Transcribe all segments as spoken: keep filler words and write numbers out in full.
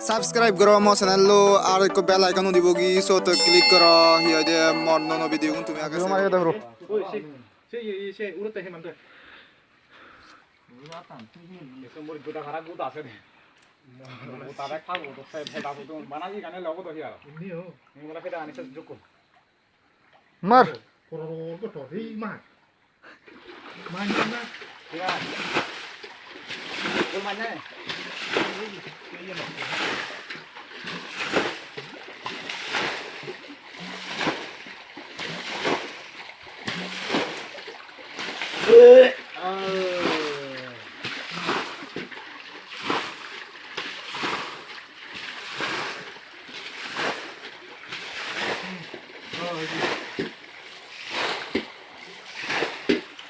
Subscribe goro mo channel lo, ar ekko bell icon udibo gi, sot click goro, hi hoide mor nuo nuo video gun tumi age. Joma se. Oi, se, se, se, se, urotte he mande. Ekko mori goda hara goda ase de. Goda de khabo, to se, se, da, to, bana hi gane logo to hi aro. Ni o. Ni mora peda ani se joko. Mar. Koror goto, hei mar. Mar, mar, mar. Iya. Gol mar na.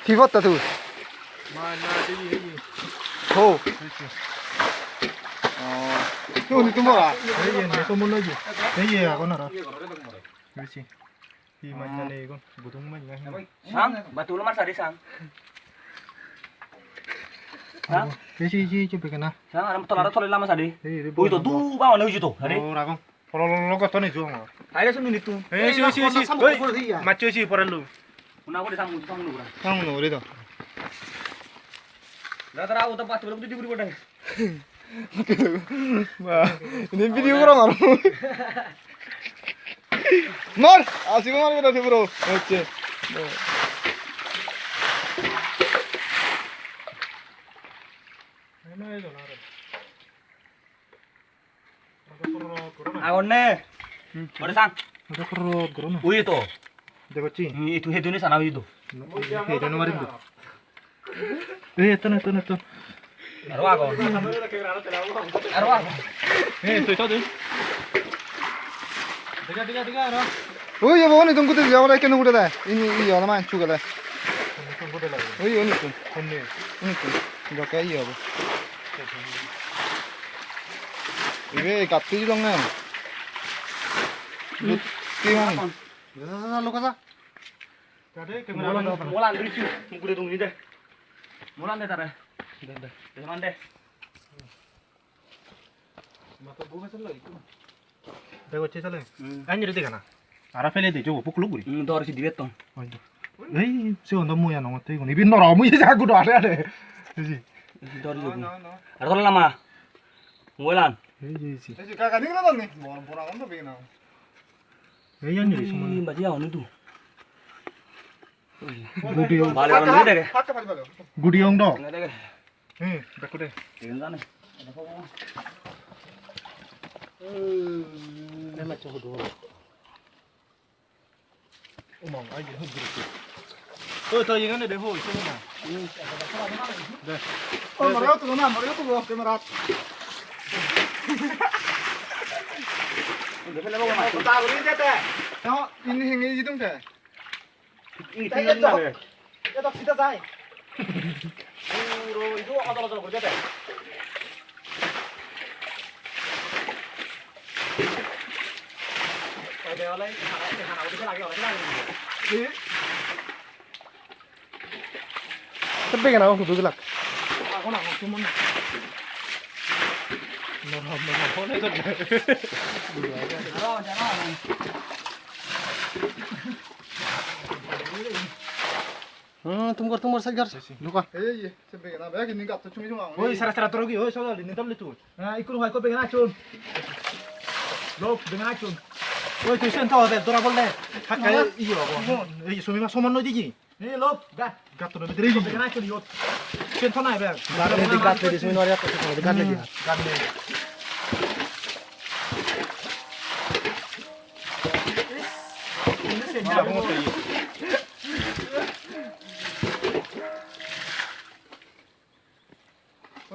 Hi gotte tui? Maj, maj, ei, ei, ei. Ho. Ei se. Oh. Tui ni tumora. Ei, ei, ei, tumor loi je. Ei, ei, agon aro. Ei se. Hi maj jani igun? Gudung maj na hi? Sang, batu lo mar sari sang. Sang? Ei se, ei se, ei se, begena. Sang, aram tolara tole lama sari. Ei, ei, ui to du ba mane ui to, sari. Oh, rago. Polo lo lo goto ni juang. Aire sun ni tu. Ei, ei, ei, ei, ei. Oi, macho si pore lu. Una ko de sang, sang nu gura. Sang nu gura to. Dara, dara, o to bat lo di di guri gora. Ba, ini video gora mar. Mar, asi mar gora bro. Hocche. Agonne. Ore sang. Ore korot goro na. Ui to. Degocchi? Hmm, itu heduni sana ui to. Hede no marim do. Ei, etton, etton, etton. Aro agon. Aro agon. Ei, tui to de. Dega, dega, dega, aro. Ui, ebo oni tun gute diya, ore kenu gute de. Ini, iya, nama chu gele. Ui, oni tun. Oni tun. Jokke iya obo. Ibe gatti jidong na. Lutti man. Ja, ja, ja, ja, luka ja. Molan de, molan de, molan de tare. De, de. De, man de. Degocche sale. Hmm. Anjiri dega na. Ara pele de jogo puklu guri. Hmm, dor si dibe ton. Oi do. Ei, se ondo mui anongotte igun. Ibi noro mui ja gudo are are. Ei si. Dor si. No, no, no. Ar tole lama. Mobile an. Ei si, ei si. Ei si, ka, ka, ni na ni. Bor, bor, ondo be na. Ei anjiri sumo. Baji aoni tu. Gudi ong. Bale, bale, dege. Gudi ong do. Dege. Hmm, bekku de. Dege jane. Hmm. Oi, to, iyen de ho, iyen na. De. Oh, mare to na, mare to camera. De pele bogo na. Ta bori de te. No, ini hingi idung te. Ei, ei, ei, ei, ei, sida jai. Puro idu odol odol guri de. Oi, de ole, hana, hana, hana, hana, hana. Hi? Tebbe gana hudu gilak. Agon, agon, tumon. No, no, no, no, no, no. Jaro, jaro. Hmm, tum gor, tum gor, side gor. Luka. Ei, ei, se begena, beg ini gatto chumi chuma. Oi, sara, sara, toro ki, oi, sara, ini tam litu. Ah, ikkur hoi ko begena chun. Lok, begena chun. Oi, tui sen to hotel, dora bolle. Hakka, iyo, bo. Ei, sumi ma soman noi diji. Ei, lok, ga. Gatto no bidire. Begena chun, yot. Sen to nai, beg. Gatto di, gatto di, sumi no gatto di, gatto di. Gatto di.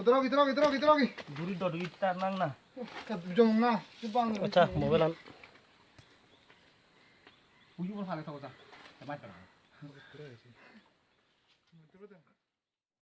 Odrogi, drogi, drogi, drogi. Duri do, duri tar nang na. Jong na, si bang. Acha, mobile an. Uyu bol phale thogo ja. Te baj pela.